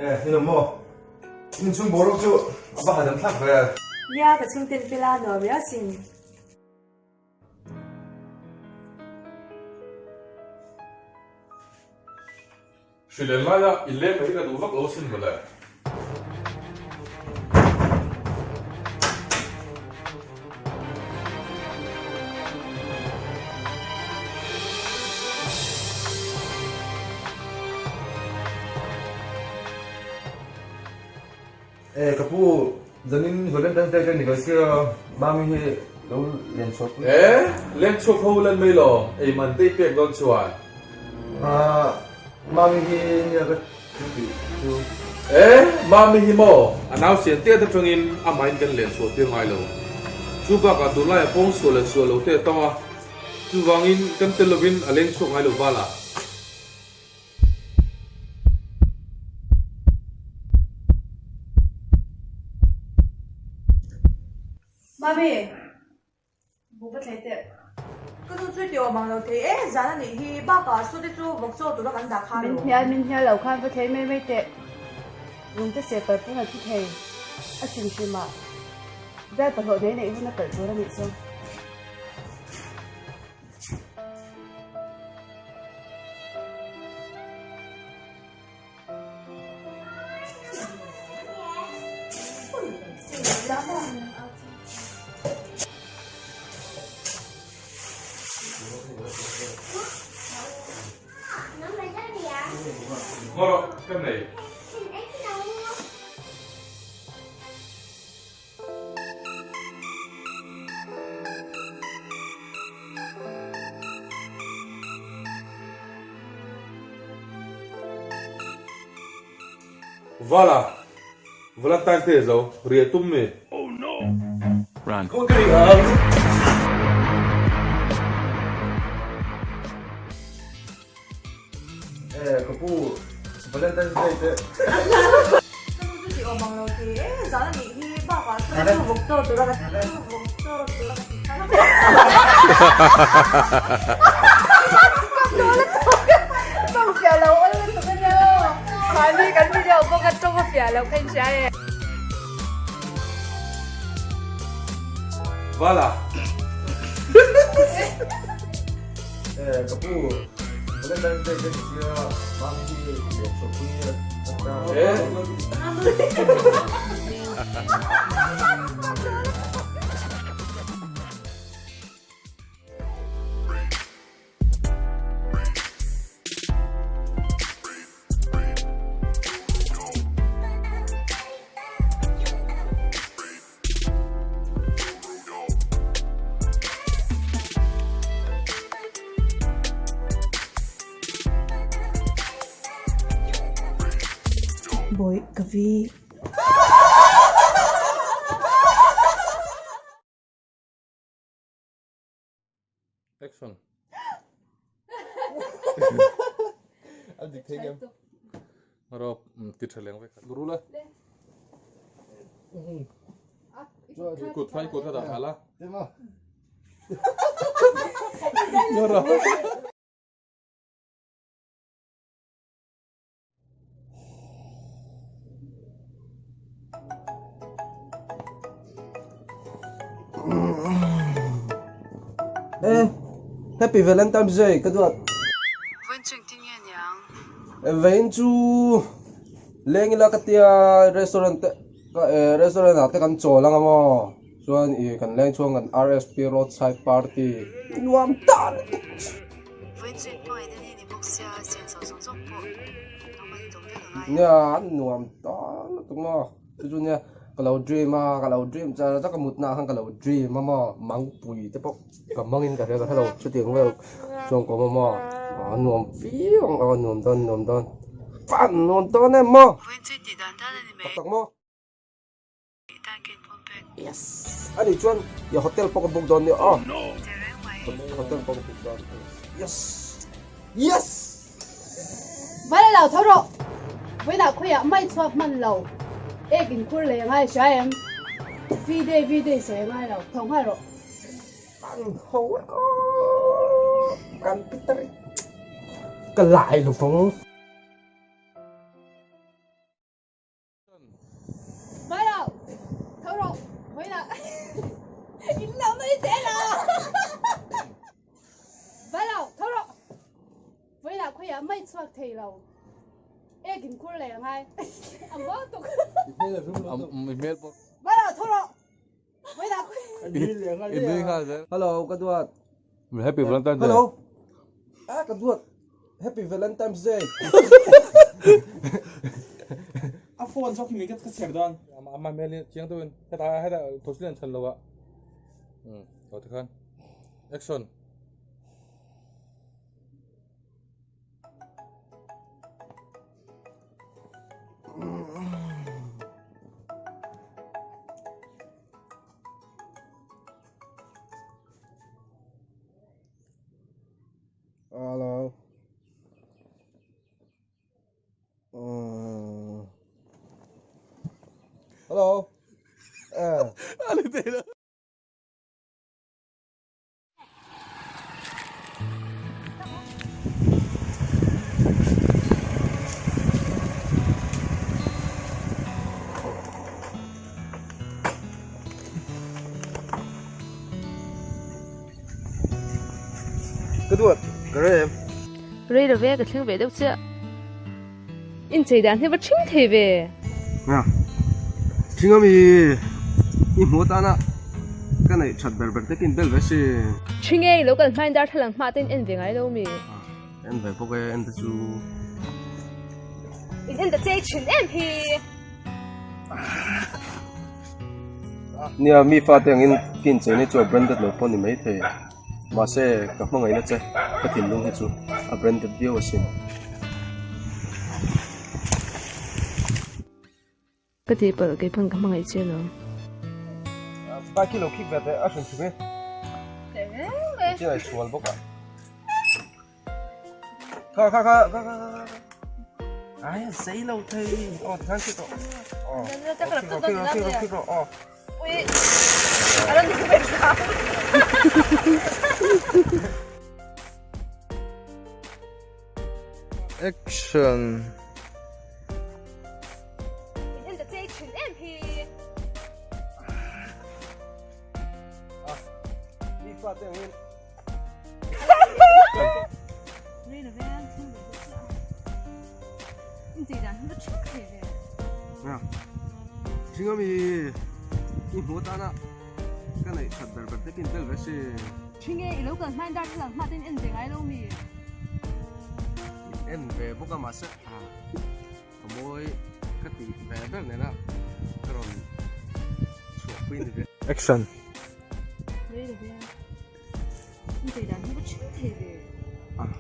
Eh, ni lo maw? In chung boruak chu a va hahdam thlak ve. Nia, ka chhungten pela nuam riau sin. Hrileng laia i leng mai ka duh vak lo sin mawle. E ka pu, zanin Valentine's Day te ni ka sia, Mami hi lo len chhuak pui. E, len chhuak ho len mai lo, ei man te i pek dawn chuan. Ah, Mami hi nia ka thil tih chu. E, Mami hi maw, a nau sian tiat atangin amahin kan len chhuah tir ngai lo. Chu bakah tunlai a pawng sual leh sual lo te a tam a, chuvangin kan tel lovin a leng chhuak ngai lo val a. Mami, bu va thlei teh. Ka nu chu ti awm ang lo thei e, zan a nih hi, bakah su te chu vawk chaw tura kan dah kha Min lo. hnial min hnial lo khan va thlei mai mai teh. Lungte seh palh pawn a thi thei, a hrim hrim ah bial pahlawh nei neih hun a pelh tur a nih chu. Ngawrh ka nei. Vala, Valentine's Day zo, ria tum mi. Oh no! Run. Khaw ka ri ang. Eh, ka pu, Valentine's Day te. Ka nu chu ti awm ang lo thei e, zan a nih hi bakah chuan chu vawk chaw tura ka chu vawk chaw tura ka ti kha. Tawng fiah lo awl lutuk a nia aw. Mahni kan video bawk a tawng a fiah lo kha in hria e. Vala. Eh, ka pu, Valentine's Day te ni sia, mami hi leh chawpui a ta. Eh. Bawih ka vi. Action. A dik thei em? Ro ti tha leng vek. Guru la. Kut phai kut da hala. Tema. Ngoro. Eh, Happy Valentine's Day ka duat. Vawiin chu engtin nge niang? Vawiin chu leng ila ka tia restaurant te restaurant ah te kan chawl anga maw chuan ih kan leng chhuang kan RSP roadside party nuam ta lutuk. Vawiin chu inhmangaih na ni ni bawk sia sian zo zawng zawng pawh nangmah ni dawm vek a ngai ang. Nia an nuam ta lutuk maw chu chu nia ka lo dream a ka lo dream char char ka mut na ah khan ka lo dream a maw mangpui te pawh ka mang in ka hria ka hrelo chutiang vel chuan ka awm a maw a nuam viau ang a nuam dawn nuam dawn fan nuam dawn em maw Vawiin chu i tih dan dan a ni mai. Tak tak maw. Tih tan kei pawn pek. Yes. Ani chuan ya hotel pawh ka book dawn nia aw. Hotel pawh ka book dawn. Yes. Yes. Vai lo tho rawh. Vawiinah khawiah mai chhuak hman lo. Ek in khur leh ngai hria em? V day V day sawi ngai lo. Tho nghal rawh. Kan ho aw. Kan pitar ka lai lo vang. Vai lo, tho rawh, vawiinah in lo nui zel a. Vai lo, tho rawh, vawiinah khawiah mai chhuak thei lo. Ek in khur leh a ngai. A maw tuk. Vai lo, tho rawh, vawiinah khawiah. Hello, ka duat. Happy Valentine's Day. Hello. Ah, ka duat. Happy Valentine's Day. A phone chok mi ka chher dawn. Ama hmel chiang deuhin heta heta thawhchilh an chhan lo a. Um, aw tikhan. Action. Hello. Um. Hello. Eh. Ka duat, ka rei em? Rei lo ve, ka thleng ve deuh chiah. Inchei dan hi va thing thei ve. Nia, thing ami i hmu atana ka neih that ber ber te kin bel ve si. Thing e, i lo kal hmain darthlalang hma te in en ve ngai lo mi? En ve bawk e, en te chu. In en ta chei thin em hi. Nia, mi fate angin kin chei ni chu a branded lo pawh ni maithei. Mahse, ka hmangaihna che ka thinlung hi chu a branded viau asin. Ka tihpalh kei pawn ka hmangaih che lo. Bike hi lo kick ve teh a hran chhung e. Chin ai sual bawk a. Kha kha kha kha kha kha. Ai sei lo thei. Aw tikhan khi tawh. Aw. Khi rawh khi rawh khi rawh aw. Ui. A rawn ni ve hram. Action. Thinge i lo kal hmain darthlalang hma ten en ve ngai lo mi? En ve bawk a mahse a mawi ka tih ve ber nena ka rawn chhuahpui ni ve. Action. Ah.